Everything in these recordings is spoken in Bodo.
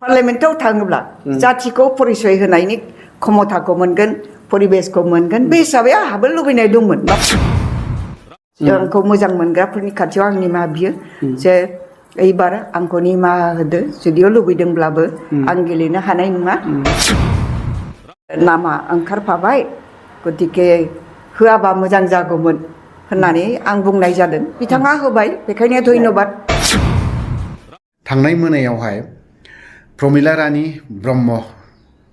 पार्लियामेन्टआव थाङोब्ला जाथिखौ परिचय होनायनि क्षमताखौ मोनगोन परिबेसखौ मोनगोन बे हिसाबै आंहाबो लुबैनाय दंमोन आंखौ मोजां मोनग्राफोरनि खाथियाव आं निमाहा बियो जे एबार आंखौ निमाहा होदो जुदिअ लुबैदोंब्लाबो आं गेलेनो हानाय नङा नामा ओंखारफाबाय गतिके होआबा मोजां जागौमोन होननानै आं बुंनाय जादों बिथाङा होबाय बेखायनो धन्यबाद थांनाय मोनायावहाय प्रमिला रानी ब्रह्म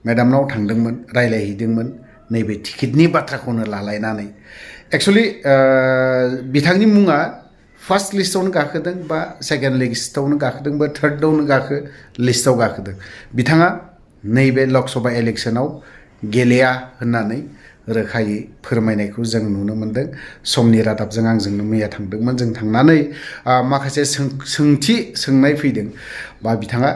मेडामनाव थांदोंमोन रायलायहैदोंमोन नैबे टिकेटनि बाथ्राखौनो लालायनानै एक्चुअली बिथांनि मुङा फार्स्ट लिस्टआवनो गाखोदों बा सेकेन्ड लिस्टआवनो गाखोदों बा थार्डआवनो लिस्टआव गाखोदों बिथाङा नैबे लकसभा इलेक्शनाव गेलेया होननानै रोखायै फोरमायनायखौ जों नुनो मोनदों समनि रादाबजों आंजोंनो मैया थांदोंमोन जों थांनानै माखासे सोंथि सोंनाय फैदों बा बिथाङा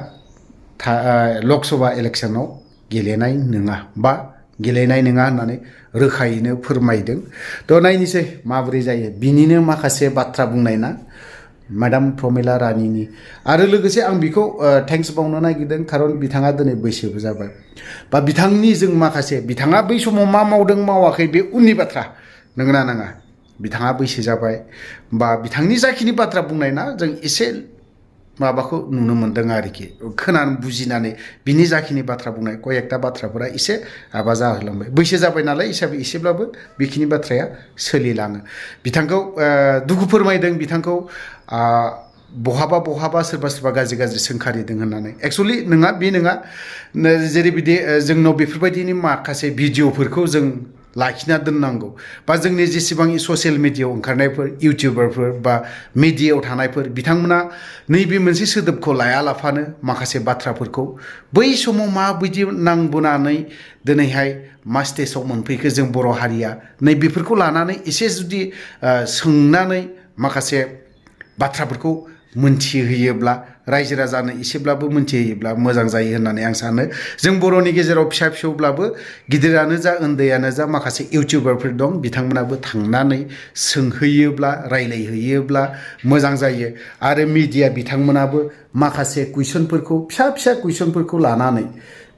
लकसभा इलेक्शनाव गेलेनाय नङा बा गेलेनाय नङा होननानै रोखायैनो फोरमायदों थ' नायनोसै माबोरै जायो बिनिनो माखासे बाथ्रा बुंनाय ना मेडाम प्रमिला रानीनि आरो लोगोसे आं बिखौ थेंक्स बावनो नागिरदों खारन बिथाङा दिनै बैसोबो जाबाय बा बिथांनि जों माखासे बिथाङा बै समाव मा मावदों मावाखै बे उननि बाथ्रा नंगौना नङा बिथाङा बैसो जाबाय बा बिथांनि जाखिनि बाथ्रा बुंनाय ना जों एसे माबाखौ नुनो मोनदों आरोखि खोनानो बुजिनानै बिनि जाखिनि बाथ्रा बुंनाय कयेकटा बाथ्राफोरा एसे माबा जाहोलांबाय बैसो जाबाय नालाय हिसाबै एसेब्लाबो बेखिनि बाथ्राया सोलिलाङो बिथांखौ दुखु फोरमायदों बिथांखौ बहाबा सोरबा गाज्रि सोंखारिदों होननानै एक्चुअलि नङा बे नङा जेरैबायदि जोंनाव बेफोरबायदिनि माखासे भिडिअफोरखौ जों लाखिना दोननांगौ बा जोंनि जेसेबां ससियेल मिडियायाव ओंखारनायफोर इउटिउबारफोर बा मिडियायाव थानायफोर बिथांमोना नैबे मोनसे सोदोबखौ लायालाफानो माखासे बाथ्राफोरखौ बै समाव माबायदि नांबोनानै दिनैहाय मा स्टेजाव मोनफैखो जों बर' हारिया नै बेफोरखौ लानानै एसे जुदि सोंनानै माखासे बाथ्राफोरखौ मोनथिहोयोब्ला रायजो राजानो एसेब्लाबो मोनथिहोयोब्ला मोजां जायो होननानै आं सानो जों बर'नि गेजेराव फिसौब्लाबो गिदिरानो जा उन्दैयानो जा माखासे इउटिउबारफोर दं बिथांमोनाबो थांनानै सोंहैयोब्ला रायलायहैयोब्ला मोजां जायो आरो मिडिया बिथांमोनाबो माखासे कुइसनफोरखौ फिसा कुइसनफोरखौ लानानै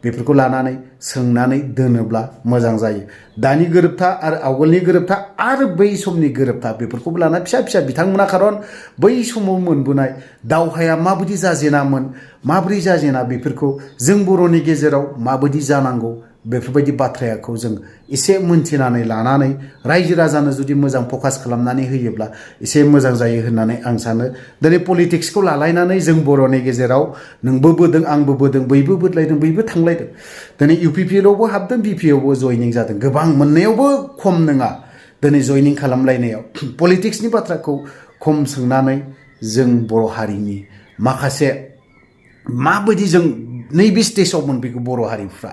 बेफोरखौ लानानै सोंनानै दोनोब्ला मोजां जायो दानि गोरोबथा आरो आवगोलनि गोरोबथा आरो बै समनि गोरोबथा बेफोरखौबो लाना फिसा बिथांमोना खारन बै समाव मोनबोनाय दावहाया माबायदि जाजेनामोन माबोरै जाजेना बेफोरखौ जों बर'नि गेजेराव माबायदि जानांगौ बेफोरबायदि बाथ्राखौ जों एसे मोनथिनानै लानानै रायजो राजानो जुदि मोजां फकास खालामनानै होयोब्ला एसे मोजां जायो होननानै आं सानो दिनै पलिटिक्सखौ लालायनानै जों बर'नि गेजेराव नोंबो बोदों आंबो बोदों बयबो बोदलायदों बयबो थांलायदों दिनै इउपिपिएलआवबो हाबदों बिपिएलआवबो जयनिं जादों गोबां मोननायावबो खम नङा दिनै जयनिं खालामलायनायाव पलिटिक्सनि बाथ्राखौ खम सोंनानै जों बर' हारिनि माखासे माबायदि जों नैबे स्टेजाव मोनफैगौ बर' हारिफ्रा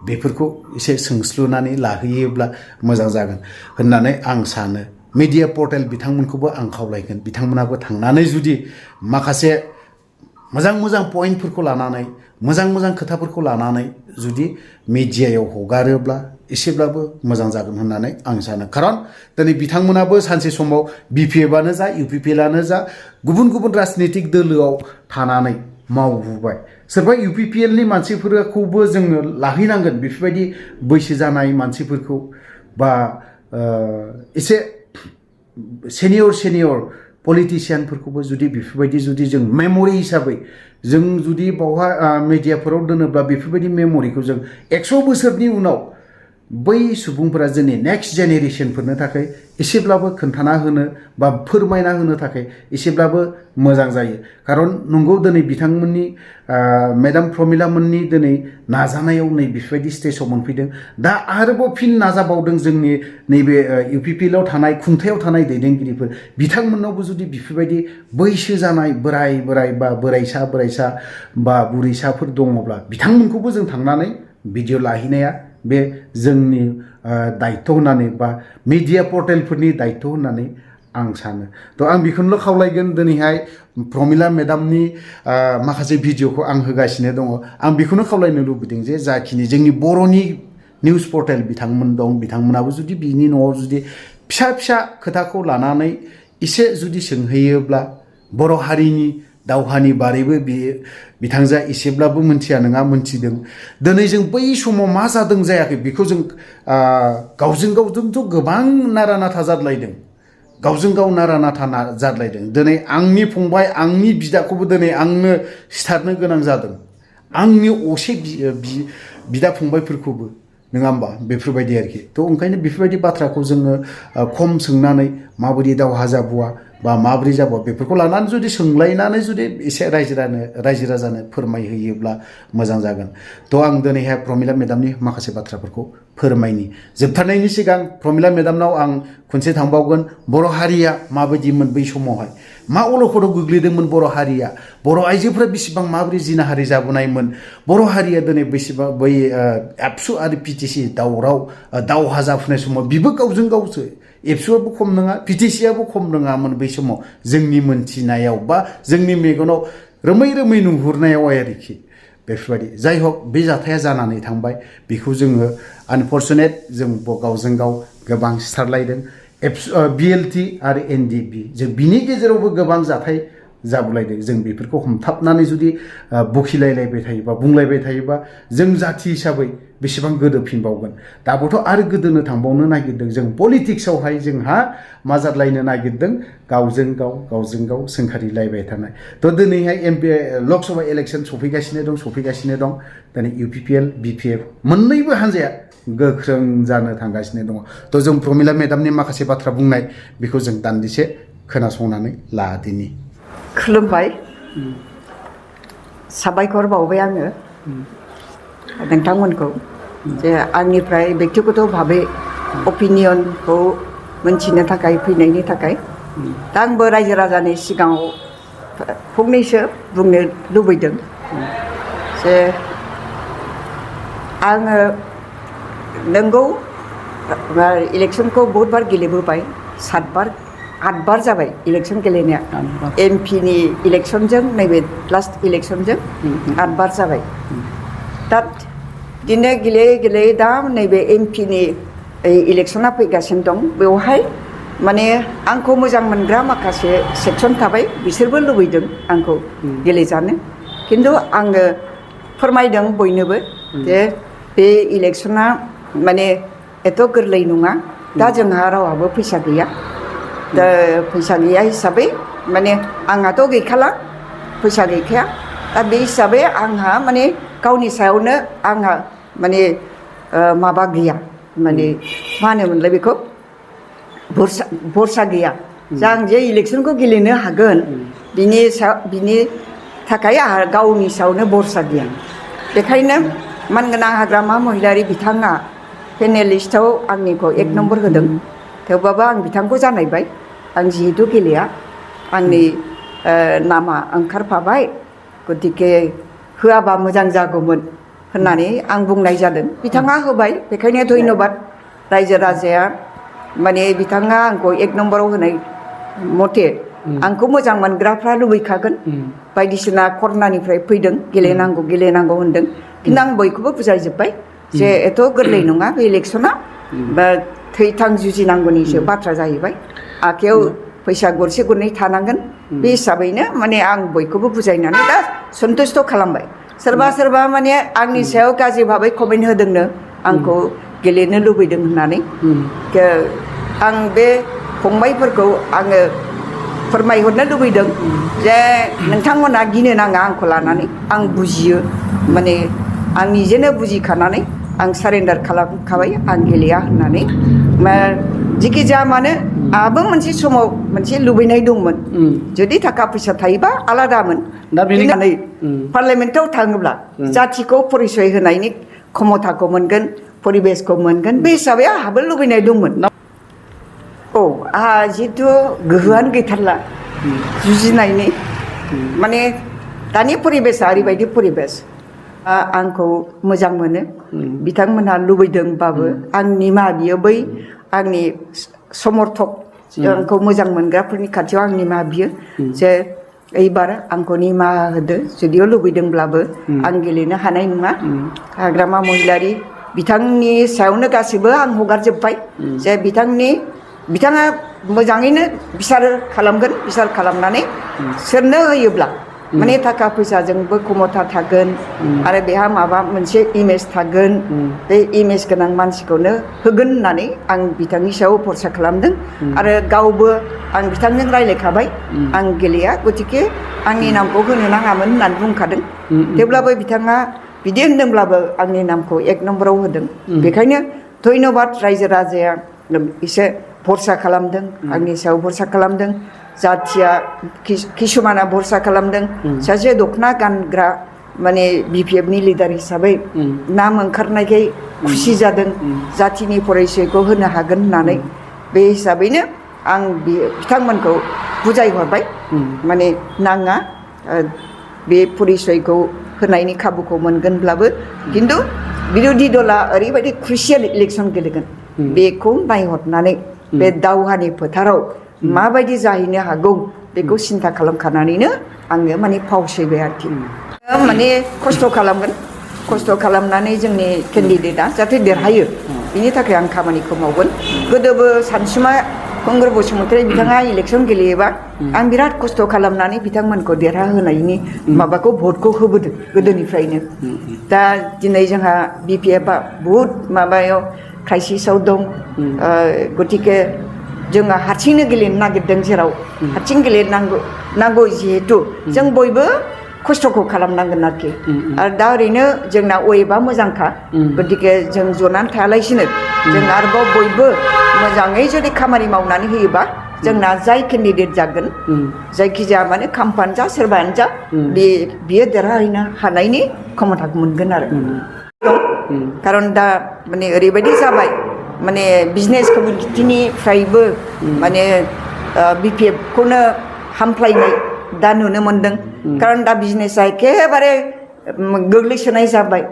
बेफोरखौ एसे सोंस्लुनानै लाहैयोब्ला मोजां जागोन होननानै आं सानो मिडिया पर्टेल बिथांमोनखौबो आं खावलायगोन बिथांमोनाबो थांनानै जुदि माखासे मोजां पइन्टफोरखौ लानानै मोजां खोथाफोरखौ लानानै जुदि मिडियायाव हगारोब्ला एसेब्लाबो मोजां जागोन होननानै आं सानो खारन दिनै बिथांमोनाबो सानसे समाव बिपिएफआनो जा इउपिपिएलआनो जा गुबुन राजनितिक दोलोआव थानानै मावबोबाय सोरबा इउपिपिएलनि मानसिफोरखौबो जोङो लाहैनांगोन बेफोरबायदि बैसो जानाय मानसिफोरखौ बा एसे सेनियर पलिटिसियानफोरखौबो जुदि बेफोरबायदि जुदि जों मेम'रि हिसाबै जों जुदि बावहा मिडियाफोराव दोनोब्ला बेफोरबायदि मेम'रिखौ जों 100 बोसोरनि उनाव बै सुबुंफोरा जोंनि नेक्स्ट जेनेरेसनफोरनो थाखाय एसेब्लाबो खोन्थाना होनो बा फोरमायना होनो थाखाय एसेब्लाबो मोजां जायो खारन नंगौ दिनै बिथांमोननि मेडाम प्रमिला मोननि दिनै नाजानायाव नै बेफोरबायदि स्टेजाव मोनफैदों दा आरोबाव फिन नाजाबावदों जोंनि नैबे इउपिपिएलआव थानाय खुंथायाव थानाय दैदेनगिरिफोर बिथांमोननावबो जुदि बेफोरबायदि बैसो जानाय बोराय बा बोराइसा बा बुरैसाफोर दङब्ला बिथांमोनखौबो जों थांनानै भिडिअ लाहैनाया बे जोंनि दायित्व होननानै बा मिडिया पर्टेलफोरनि दायित्व होननानै आं सानो थ' आं बेखौनो खावलायगोन दिनैहाय प्रमिला मेडामनि माखासे भिडिअखौ आं होगासिनो दङ आं बेखौनो खावलायनो लुबैदों जे जाखिनि जोंनि बर'नि निउस पर्टेल बिथांमोन दं बिथांमोनाबो जुदि बिनि न'आव जुदि फिसा खोथाखौ लानानै एसे जुदि सोंहैयोब्ला बर' हारिनि दावहानि बारैबो बिथांजोआ एसेब्लाबो मोनथिया नङा मोनथिदों दिनै जों बै समाव मा जादों जायाखै बेखौ जों गावजों गावजोंथ' गोबां नारा नाथा जादलायदों गावजों गाव नारा नाथा जादलायदों दिनै आंनि फंबाय आंनि बिदाखौबो दिनै आंनो सिथारनो गोनां जादों आंनि असे बिदा फंबायफोरखौबो नङा होमबा बेफोरबायदि आरोखि थ' ओंखायनो बेफोरबायदि बाथ्राखौ जोङो खम सोंनानै माबायदि दावहा जाबोआ बा माबोरै जाबोआ बेफोरखौ लानानै जुदि सोंलायनानै जुदि एसे रायजो राजानो फोरमायहोयोब्ला मोजां जागोन थ' आं दिनैहाय प्रमिला मेडामनि माखासे बाथ्राफोरखौ फोरमायनि जोबथारनायनि सिगां प्रमिला मेडामनाव आं खनसे थांबावगोन बर' हारिया माबायदिमोन बै समावहाय मा अलखदाव गोग्लैदोंमोन बर' हारिया बर' आइजोफोरा बेसेबां माबोरै जिनाहारि जाबोनायमोन बर' हारिया दिनै बेसेबां बै एबसु आरो पिटिसि दावहा जाफुनाय समाव बिबो गावजों गावसो एबसुआबो खम नङा पिटिसिआबो खम नङामोन बै समाव जोंनि मोनथिनायाव बा जोंनि मेगनाव रोमै रोमै नुहुरनायाव आरोखि बेफोरबायदि जाय हक बे जाथाया जानानै थांबाय बेखौ जोङो आनफर्चुनेट जों गावजों गाव गोबां सिथारलायदों बिएलटि आरो एनडिपि जों बिनि गेजेरावबो गोबां जाथाय जाबोलायदों जों बेफोरखौ हमथाबनानै जुदि बखिलायलायबाय थायोबा बुंलायबाय थायोबा जों जाथि हिसाबै बेसेबां गोदोफिनबावगोन दाबोथ' आरो गोदोनो थांबावनो नागिरदों जों पलिटिक्सआवहाय जोंहा मा जादलायनो नागिरदों गावजों गाव सोंखारिलायबाय थानाय थ' दिनैहाय लकसभा इलेक्सन सफैगासिनो दं दिनै इउपिपिएल बिपिएफ मोननैबो हान्जाया गोख्रों जानो थांगासिनो दङ थ' जों प्रमिला मेडामनि माखासे बाथ्रा बुंनाय बेखौ जों दान्दिसे खोनासंनानै लादिनि खुलुमबाय साबायखर बावबाय आङो नोंथांमोनखौ जे आंनिफ्राय बेक्तिगत भाबै अपिनियनखौ मोनथिनो थाखाय फैनायनि थाखाय दा आंबो रायजो राजानि सिगाङाव फंनैसो बुंनो लुबैदों जे आङो नंगौ इलेक्सनखौ बहुतबार गेलेबोबाय 8 बार जाबाय इलेक्सन गेलेनाया एमपिनि इलेक्सनजों नैबे लास्ट इलेक्सनजों 8 बार जाबाय दा बिदिनो गेलेयै दा नैबे एमपिनि इलेक्सना फैगासिनो दं बेवहाय माने आंखौ मोजां मोनग्रा माखासे सेक्सन थाबाय बिसोरबो लुबैदों आंखौ गेलेजानो खिन्थु आङो फोरमायदों बयनोबो जे बे इलेक्सना माने एथ' गोरलै नङा दा जोंहा रावहाबो फैसा गैया दा फैसा गैया हिसाबै माने आंहाथ' गैखाला फैसा गैखाया दा बे हिसाबै आंहा माने गावनि सायावनो आंहा माने माबा गैया माने मा होनोमोनलाय बेखौ भरसा गैया जा आं जे इलेक्सनखौ गेलेनो हागोन बिनि थाखाय आंहा गावनि सायावनो भरसा गैया बेखायनो मानगोनां हाग्रामा महिलारि बिथाङा पेनेलिस्टआव आंनिखौ 1 नम्बर होदों थेवबाबो आं बिथांखौ जानायबाय आं जिहेतु गेलेया आंनि नामा ओंखारफाबाय गतिके होआबा मोजां जागौमोन होननानै आं बुंनाय जादों बिथाङा होबाय बेखायनो धन्यबाद रायजो राजाया माने बिथाङा आंखौ 1 नम्बराव होनाय मथे आंखौ मोजां मोनग्राफ्रा लुबैखागोन बायदिसिना करनानिफ्राय फैदों गेलेनांगौ होनदों खिन्थु आं बयखौबो बुजायजोब्बाय जे एथ' गोरलै नङा बे इलेक्सना बा थै-थां जुजिनांगौनिसो बाथ्रा जाहैबाय आखायाव फैसा गरसे गरनै थानांगोन बे हिसाबैनो माने आं बयखौबो बुजायनानै दा सन्तुष्ट खालामबाय सोरबा माने आंनि सायाव गाज्रि भाबै कमेन्ट होदोंनो आंखौ गेलेनो लुबैदों होननानै आं बे फंबायफोरखौ आङो फोरमायहरनो लुबैदों जे नोंथांमोना गिनो नाङा आंखौ लानानै आं बुजियो माने आं निजेनो बुजिखानानै आं सारेन्डार खालामखाबाय आं गेलेया होननानै जिखि जाया मानो आंहाबो मोनसे समाव मोनसे लुबैनाय दंमोन जुदि थाखा फैसा थायोबा आलादामोन दा बेनिखायनो पार्लियामेन्टआव थाङोब्ला जाथिखौ परिचय होनायनि क्षमताखौ मोनगोन परिबेसखौ मोनगोन बे हिसाबै आंहाबो लुबैनाय दंमोन आंहा जिहेथु गोहोआनो गैथारला जुजिनायनि माने दानि परिबेसा ओरैबायदि परिबेस आंखौ मोजां मोनो बिथांमोनहा लुबैदोंबाबो आं निमाहा बियो बै आंनि समर्थक आंखौ मोजां मोनग्राफोरनि खाथियाव आं निमाहा बियो जे एबार आंखौ निमाहा होदो जुदिअ लुबैदोंब्लाबो आं गेलेनो हानाय नङा हाग्रामा महिलारि बिथांनि सायावनो गासैबो आं हगारजोब्बाय जे बिथाङा मोजाङैनो बिसार खालामगोन बिसार खालामनानै सोरनो होयोब्ला माने थाखा फैसाजोंबो खमथा थागोन आरो बेहा माबा मोनसे इमेज थागोन बे इमेज गोनां मानसिखौनो होगोन होननानै आं बिथांनि सायाव भरसा खालामदों आरो गावबो आं बिथांजों रायलायखाबाय आं गेलेया गतिके आंनि नामखौ होनो नाङामोन होननानै बुंखादों थेवब्लाबो बिथाङा बिदि होनदोंब्लाबो आंनि नामखौ 1 नम्बराव होदों बेखायनो धन्यबाद रायजो राजाया एसे भरसा खालामदों आंनि सायाव भरसा खालामदों जाथिया किसुमाना भरसा खालामदों सासे दखना गानग्रा माने BPF नि लिडार हिसाबै नाम ओंखारनायखाय खुसि जादों जातिनि परिचयखौ होनो हागोन होननानै बे हिसाबैनो आं बिथांमोनखौ बुजायहरबाय माने नाङा बे परिचयखौ होनायनि खाबुखौ मोनगोनब्लाबो किन्तु बिरोधी दला ओरैबायदि क्रुसियेल इलेक्सन गेलेगोन बेखौ नायहरनानै बे दावहानि फोथाराव माबायदि जाहैनो हागौ बेखौ सिन्था खालामखानानैनो आङो माने फावसयबाय आरोखि माने खस्थ' खालामगोन खस्थ' खालामनानै जोंनि केन्डिडेटआ जाहाथे देरहायो बिनि थाखाय आं खामानिखौ मावगोन गोदोबो सानसुमा कंग्रेस बसुमतारी बिथाङा इलेक्सन गेलेयोबा आं बिराद खस्थ' खालामनानै बिथांमोनखौ देरहाहोनायनि माबाखौ भटखौ होबोदों गोदोनिफ्रायनो दा दिनै जोंहा BPF-आ बहुद माबायाव क्राइसिसआव दं गतिके जोङो हारसिंनो गेलेनो नागिरदों जेराव हारसिं गेलेनांगौ जिहेतु जों बयबो खस्थ'खौ खालामनांगोन आरोखि आरो दा ओरैनो जोंना वेबआ मोजांखा गतिके जों जनानै थायालासिनो जों आरोबाव बयबो मोजाङै जुदि खामानि मावनानै होयोबा जोंना जाय केन्डिडेट जागोन जायखिजाया माने खाम्फानो जा सोरबायानो जा बियो देरहाहैनो हानायनि क्षमताखौ मोनगोन आरो खारन दा माने ओरैबायदि जाबाय माने बिजनेस कमिउनिटिनिफ्रायबो माने BPF-खौनो हामफ्लायनाय दा नुनो मोनदों खारन दा बिजनेसा एखेबारे गोग्लैसोनाय जाबाय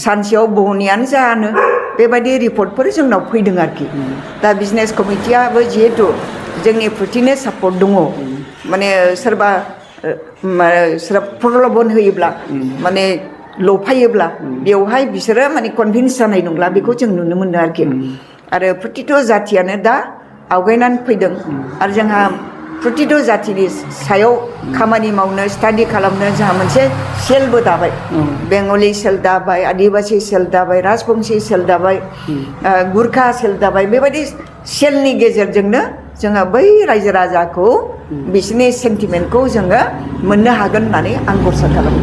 सानसेयाव बहनैयानो जानो बेबायदि रिपर्टफोर जोंनाव फैदों आरोखि दा बिजनेस कमिटियाबो जिहेतु जोंनि प्रतिनो सापर्ट दङ माने सोरबा प्रलबन होयोब्ला माने लफायोब्ला बेवहाय बिसोरो माने कनभिन्स जानाय नंला बेखौ जों नुनो मोनो आरोखि आरो प्रतिथ' जातियानो दा आवगायनानै फैदों आरो जोंहा प्रतिथ' जातिनि सायाव खामानि मावनो स्टाडि खालामनो जोंहा मोनसे सेलबो दाबाय बेंगलि सेल दाबाय आदिबासि सेल दाबाय राजबंसि सेल दाबाय गुरखा सेल दाबाय बेबायदि सेलनि गेजेरजोंनो जोङो बै रायजो राजाखौ बिसोरनि सेन्टिमेन्टखौ जोङो मोननो हागोन होननानै आं भरसा खालामो